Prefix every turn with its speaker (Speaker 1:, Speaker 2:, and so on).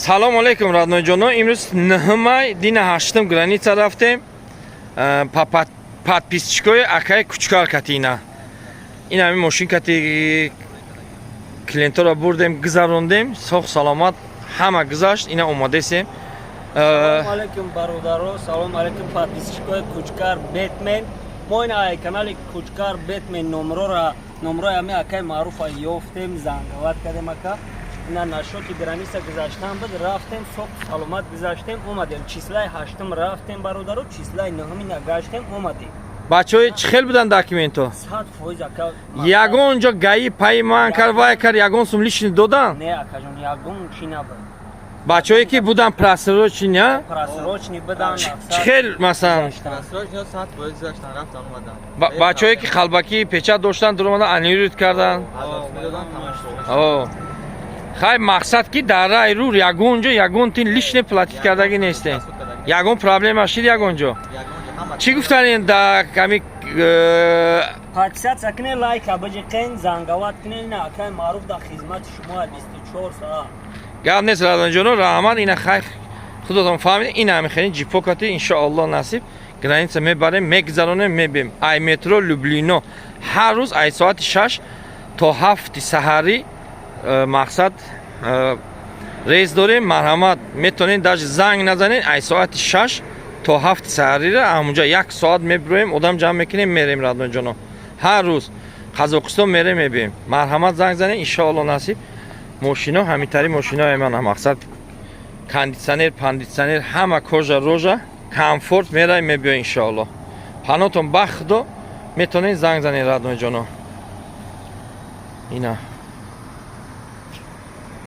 Speaker 1: Салому алейкум, родной ҷоно. Имрӯз 9 май, дина ҳаштум граница рафтем. Подписчикои акаи Кучкар катина. Ин ҳамин мошин кати клиентора бурдем, гузарондем, соғ саломат ҳама гузашт, ина омадесем.
Speaker 2: Салому алейкум, бародаро, салому алейкум, подписчикои Кучкар Бетмен. Мо ин ай канали Кучкар Бетмен номрора, номрои ҳами акаи Маъруфа ёфтем, занговат кардем ака. Ина нашоти граница гузаштан буд, рафтем, соғ саломат гузаштем, омадем. Числаи ҳаштум рафтем, бародаро, числаи нӯҳум ина гаштем, омадем.
Speaker 1: Бачаҳои, чӣ хел буданд документо?
Speaker 2: 100% ака.
Speaker 1: Ягон ҷо ГАИ паи ман кар, вай кар, ягон сум лишний додан?
Speaker 2: Не, акаҷон, ягон чӣ набуд.
Speaker 1: Бачаҳое ки будан просроченный, а?
Speaker 2: Просроченный будан.
Speaker 1: Чӣ хел, масалан?
Speaker 3: Просроченный 100% гузаштан, рафтан, омадан.
Speaker 1: Бачаҳое ки қалбакӣ печать доштан, дуромадан, аннулировать кардан.
Speaker 3: Медодан, тамом.
Speaker 1: О. Хай, мақсад ки дар рай рур ягон ҷо ягон тин лишний платить кардагӣ нестем. Ягон проблема шид ягон ҷо? Чӣ гуфтанин да ками?
Speaker 2: Подписаться кунед, лайка биҷиқен, занговат кунед. Ина акаи Маъруф дар хизмати шумо 24 соат.
Speaker 1: Гап нест, родной ҷоно, раҳмат. Ина хай, худотон фаҳмид, ина ҳами хелин ҷипо кати, иншоалло, насиб, граница мебарем, мегузаронем, мебем. Ай метро Люблино ҳар рӯз ай соати 6 то 7 саҳарӣ, мақсад, рейс дорем. Марҳамат, метавонед даже занг назанед, ай соати 6 то 7 саҳарира ҳамунҷа як соат мебироем, одам ҷамъ мекунем, мерем, родной ҷоно. Ҳар рӯз Қазоқистон мерем, мебием. Марҳамат, занг занед, иншоалло, насиб. Мошино ҳамитари мошинои ман, мақсад, кондитсионер, пандитсионер, ҳама, кожа рожа, комфорт, мерай, мебиё, иншоалло. Панотон ба Худо, метавонед занг занед, родной ҷоно. Ина.